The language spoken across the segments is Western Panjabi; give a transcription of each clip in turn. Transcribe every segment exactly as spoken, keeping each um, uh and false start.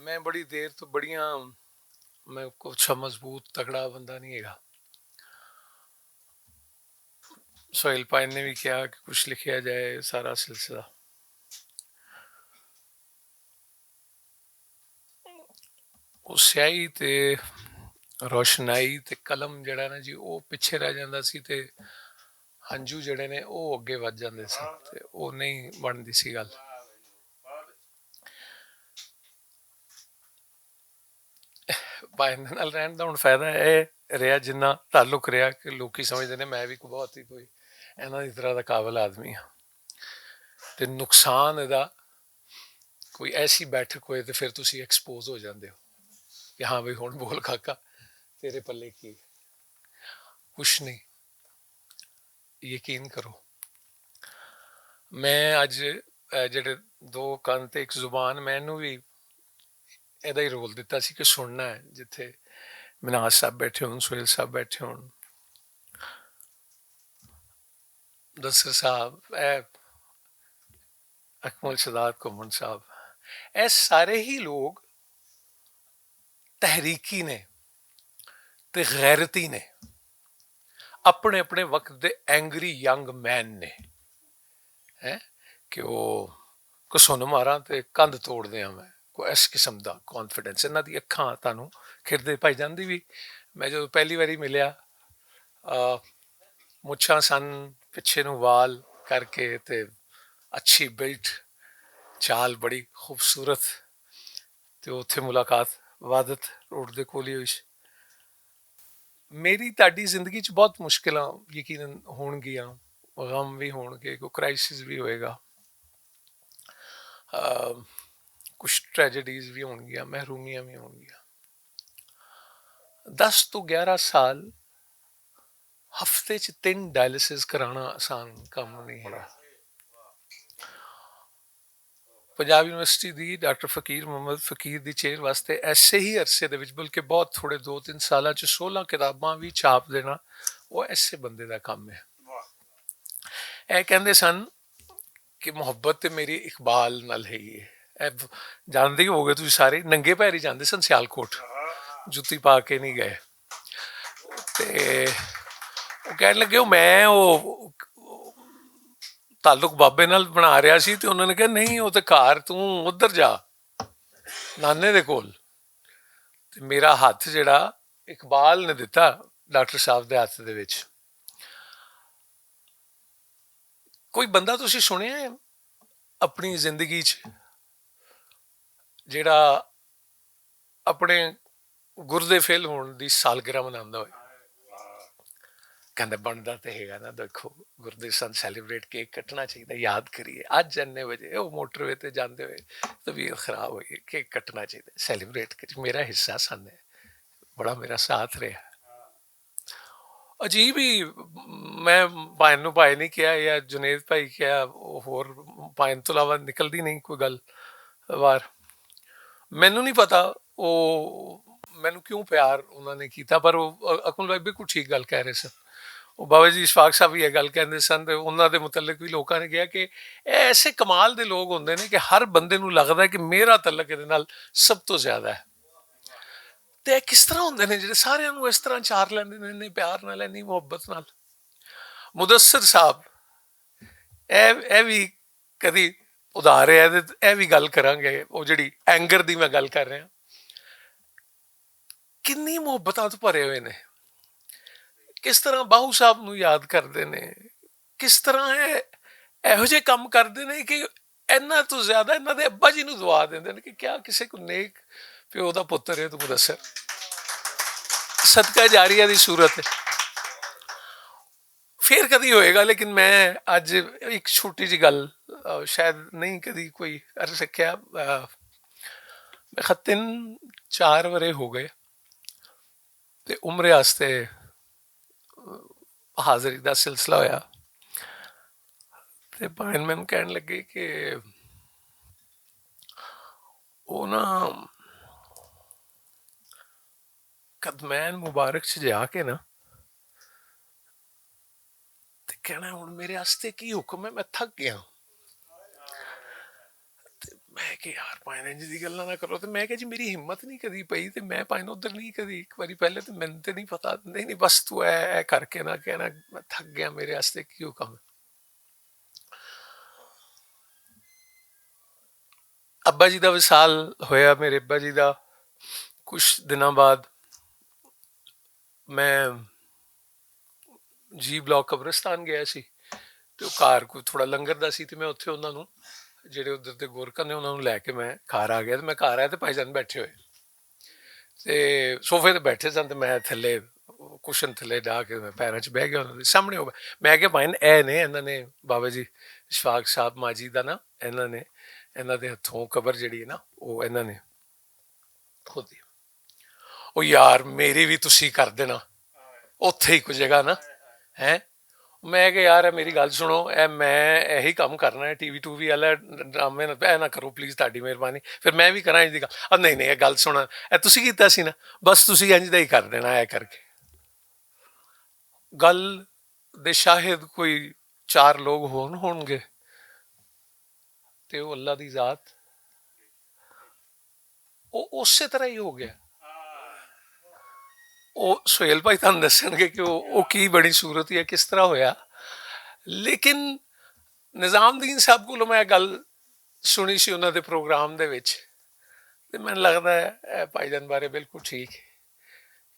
میں بڑی دیر تو بڑیاں، میں کچھ مضبوط تگڑا بندہ نہیں ہےگا۔ سہیل پائن نے بھی کہا کہ کچھ لکھیا جائے، سارا سلسلہ۔ او سیاہی تے روشنائی تے قلم جڑا نا جی، او پچھے رہ جاندا سی تے ہنجو جڑے نے، او اگے ودھ جاندے سن تے او نہیں بندی سی گل۔ بھائی، ایندے نال رہن دا ہن فائدہ اے رہیا، جنہ تعلق رہیا کہ لوکی سمجھدے نے میں وی کوئی بہت ہی کوئی اینا دی طرح دا قابل آدمی ہاں۔ تے نقصان ادا کوئی ایسی بیٹھک ہوئے تے پھر تسی ایکسپوز ہو جاندے ہو کہ ہاں بھائی، ہن بول کاکا، تیرے پلے کی؟ کچھ نہیں۔ یقین کرو، میں اج، اے، جڑے دو کن تے ایک زبان، میں اینوں وی ایدا ہی رول دتا سی کہ سننا ہے، جتھے مناز صاحب بیٹھے ہون، سہیل صاحب بیٹھے ہون، دسر صاحب، اے اکمل شداد کومن صاحب، اے سارے ہی لوگ تحریکی نے تے غیرتی نے، اپنے اپنے وقت دے اینگری ینگ مین نے، ہیں؟ کہ وہ کسون ماراں تے کندھ توڑ دیاں میں، کوئی اس قسم دا کانفیڈنس۔ انہاں دی اکھاں تانوں کھڑدے پائی جاندی وی۔ میں جدوں پہلی واری ملیا، آ، مچھاں سن، پچھے نوں وال کر کے تے اچھی بلٹ، چال بڑی خوبصورت۔ تے اتھے ملاقات وادت روڈ دے کول ہی ہوئی سی۔ میری تہاڈی زندگی چ بہت مشکلاں یقیناً ہون گیاں، غم وی ہون گے، کوئی کرائسس وی ہوئے گا، آ، کچھ ٹریجڈیز وی ہون گیاں، محرومیاں وی ہون گیاں۔ دس تو گیارہ سال ہفتے چ تین ڈائلسس کرانا آسان کم نہیں ہے۔ پنجاب یونیورسٹی دی ڈاکٹر فقیر محمد فقیر دی چیئر واسطے ایسے ہی عرصے دے وچ، بلکہ بہت تھوڑے دو تین سالاں چ سولہ کتاباں وی چھاپ دینا، وہ ایسے بندے دا کم ہے۔ اے کہندے سن کہ محبت تے میری اقبال نال ہے ہی ہے۔ اے جاندے ہی ہوگے تسی سارے، ننگے پیر ہی جاندے سن سیالکوٹ، جتی پا کے نہیں گئے۔ تے وہ کہن لگے، "وہ میں وہ تعلق بابے نال بنا رہا سی۔" تے انہوں نے کہا، "نہیں، وہ تے گھر، توں ادھر جا، نانے دے کول۔" تے میرا ہاتھ جڑا اقبال نے دتا ڈاکٹر صاحب دے ہاتھ دے وچ۔ کوئی بندہ تسی سنیا ہے اپنی زندگی چ جڑا اپنے گردے فیل ہون دی سالگرہ مناندا ہوئے؟ کہندا بندا تے ہے نا، دیکھو، گردے سن سیلیبریٹ، کیک کٹنا چاہیے، یاد کریے۔ اج جننے وجے وہ موٹر وے تے جاندے ہوئے طبیعت خراب ہوئی، کیک کٹنا چاہیے، سیلیبریٹ کریے، میرا حصہ سن ہے، بڑا میرا ساتھ رہا۔ عجیب ہی، میں پائن نوں پائے نہیں کہیا یا جنید بھائی کہیا، ہور پائن تو علاوہ نکلدی نہیں کوئی گل بار۔ مینوں نہیں پتا وہ مینوں کیوں پیار انہاں نے کیتا، پر وہ اکمل بھائی بالکل ٹھیک گل کہہ رہے سن۔ وہ بابا جی اشفاق صاحب بھی یہ گل کہندے سن تے انہاں دے متعلق بھی لوکاں نے کہا کہ ایسے کمال دے لوگ ہوندے نے کہ ہر بندے نوں لگدا ہے کہ میرا تعلق ادے نال سب تو زیادہ ہے۔ تے اے کس طرح ہوندے نے جڑے سارے نوں اس طرح چار لیندے نے، انہیں پیار نال، انہیں محبت نال؟ مدثر صاحب، اے اے وی کدی ادھار ہے تے اے وی گل کراں گے، او جڑی اینگر دی میں گل کر رہا، کنی محبتاں تو بھرے ہوئے نے، کس طرح باہو صاحب نوں یاد کردے نے، کس طرح اے ایہو جے کم کردے نے کہ انہاں تو زیادہ انہاں دے ابا جی نوں دعا دیندے نے کہ کیا کسے کو نیک پیو دا پتر ہے تو مدثر، صدقہ جاریہ دی صورت ہے۔ پھر کدی ہوئے گا، لیکن میں اج ایک چھوٹی جی گل، آ، شاید نہیں کدی کوئی کر سکیا۔ آ، میں خط تین چار ورے ہو گئے تے عمرے واسطے حاضری دا سلسلہ ہویا۔ تے بھائن مینوں کہن لگے کہ او نا قدمین مبارک چ جا کے نا تے کہنا، "ہن میرے واسطے کی حکم ہے، میں تھک گیا۔" تے میں کہ یار پائن انج دی گلاں نہ کرو، تے میں کہ جی میری ہمت نہیں کدی پئی، تے میں پائن ادھر نہیں کدی، ایک واری پہلے تے مینوں تے نہیں پتا، نہیں نہیں بس تو اے اے کر کے نہ کہنا، میں تھک گیا، میرے واسطے کیوں کم؟ ابا جی دا وصال ہویا، میرے ابا جی دا، کچھ دناں بعد میں جی بلاک قبرستان گیا سی، تے او گھر کوئی تھوڑا لنگر دا سی، تے میں اتھے انہاں نوں، جڑے ادھر دے گورکاں نے، انہاں نوں لے کے میں گھر آ گیا۔ تے میں گھر آیا تے بھائی جان بیٹھے ہوئے، تے صوفے تے بیٹھے سن، تے میں تھلے، کشن تھلے ڈا کے میں پیراں چ بہ گیا انہاں دے سامنے۔ او میں کہ بھائی اے نے، انہاں نے، بابا جی اشفاق صاحب ماجی دا نا، انہاں نے، انہاں دے ہتھوں قبر جڑی ہے نا، او انہاں نے کھودی۔ او یار، میری بھی تسی کر دینا، اوتھے ہی کوئی جگہ نا، ہیں؟ میں کہ یار، اے میری گل سنو، اے میں ایہی کم کرنا ہے، ٹی وی ٹو وی والا ڈرامے نہ، اے نہ کرو پلیز، تہاڈی مہربانی۔ پھر میں بھی کراں انج دی گل۔ آ، نہیں، نہیں، اے گل سنو، اے تسی کیتا سی نا، بس تسی انج دا ہی کر دینا، اے کر کے۔ گل دے شاہد کوئی چار لوگ ہون، ہون گے، تے او اللہ دی ذات، او اسے طرح ہی ہو گیا۔ او سہیل بھائی تہانوں دسن گے کہ او، او کی بڑی صورت یا کس طرح ہویا۔ لیکن نظام دین صاحب کولوں میں گل سنی سی انہاں دے پروگرام دے وچ، تے مینوں لگدا ہے اے بھائی جان بارے بالکل ٹھیک ہے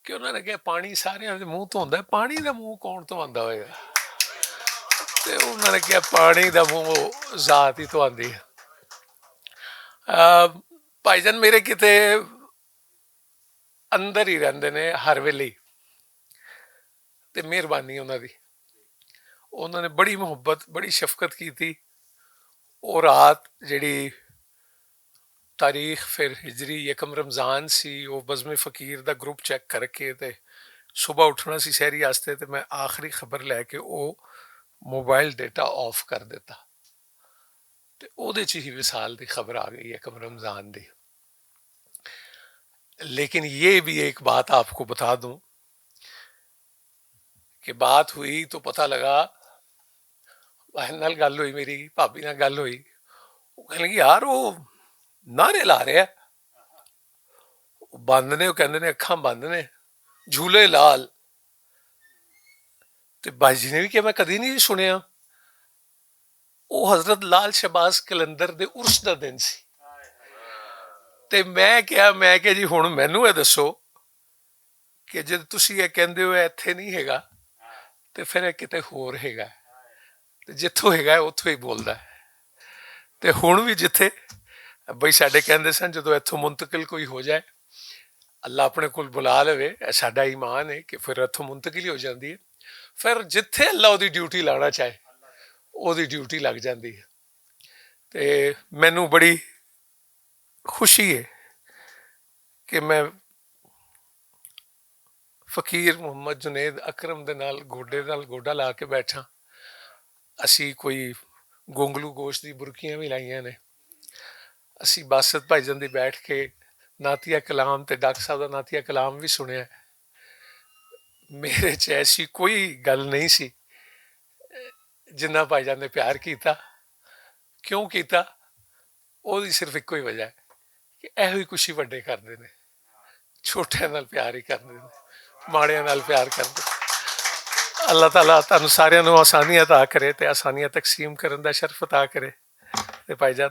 کہ انہاں نے کہا پانی سارے دے منہ تو ہوندا ہے، پانی دا منہ کون تو آندا ہوئے گا؟ تے انہاں نے کہا پانی دا منہ ذات ہی تو آندی ہے۔ آ، بھائی جان میرے کتے اندر ہی رہندے نے ہر ویلے، تے مہربانی انہاں دی، انہاں نے بڑی محبت، بڑی شفقت کیتی۔ او رات جڑی تاریخ پھر ہجری یکم رمضان سی، او بزم فقیر دا گروپ چیک کر کے تے صبح اٹھنا سی سحری واسطے، تے میں آخری خبر لے کے او موبائل ڈیٹا آف کر دیتا۔ تے اودے چ ہی وصال دی خبر آ گئی یکم رمضان دی۔ لیکن یہ بھی ایک بات آپ کو بتا دوں کہ بات ہوئی تو پتہ لگا، بہن نال گل ہوئی، میری بھابی نال گل ہوئی، وہ کہنے لگی، یار، وہ نعرے لا رہے ہیں، بند نے، وہ کہندے نے اکھاں بند نے، جھولے لال۔ تے بھائی جی نے بھی کہا، میں کدی نہیں سنیا۔ او حضرت لال شہباز قلندر دے عرس دا دن سی۔ تے میں کہیا، میں کہیا، جی، ہن مینوں اے دسو کہ جے تسی اے کہندے ہو اے ایتھے نہیں ہیگا، تے پھر اے کتے ہور ہیگا۔ تے جتھوں ہیگا اے، اتھوں ہی بولدا ہے۔ تے ہن وی جتھے بھائی ساڈے کہندے سن، جدوں ایتھوں منتقل کوئی ہو جائے، اللہ اپنے کول بلا لوے، اے ساڈا ایمان ہے کہ پھر ایتھوں منتقلی ہو جاندی ہے۔ پھر جتھے اللہ اودی ڈیوٹی لانا چاہے، اودی ڈیوٹی لگ جاندی ہے۔ تے مینوں بڑی خوشی ہے کہ میں فقیر محمد جنید اکرم دے نال گوڈے نال گوڈا لا کے بیٹھا۔ اسی کوئی گونگلو گوشت دی برکیاں وی لائیاں نے۔ اسی باسط بھائی جان دی بیٹھ کے نعتیہ کلام تے ڈاکٹر صاحب دا نعتیہ کلام وی سنیا ہے۔ میرے چ ایسی کوئی گل نہیں سی، جنہ بھائی جان نے پیار کیتا۔ کیوں کیتا؟ او دی صرف اکو ہی وجہ ہے کہ ایہو ہی کچھ ہی وڈے کردے نے، چھوٹے نال پیار ہی کردے نے، ماڑیاں نال پیار کردے۔ اللہ تعالیٰ تانوں ساریاں نوں آسانیاں عطا کرے تے آسانیاں تقسیم کرن دا شرف عطا کرے۔ تے بھائی جان،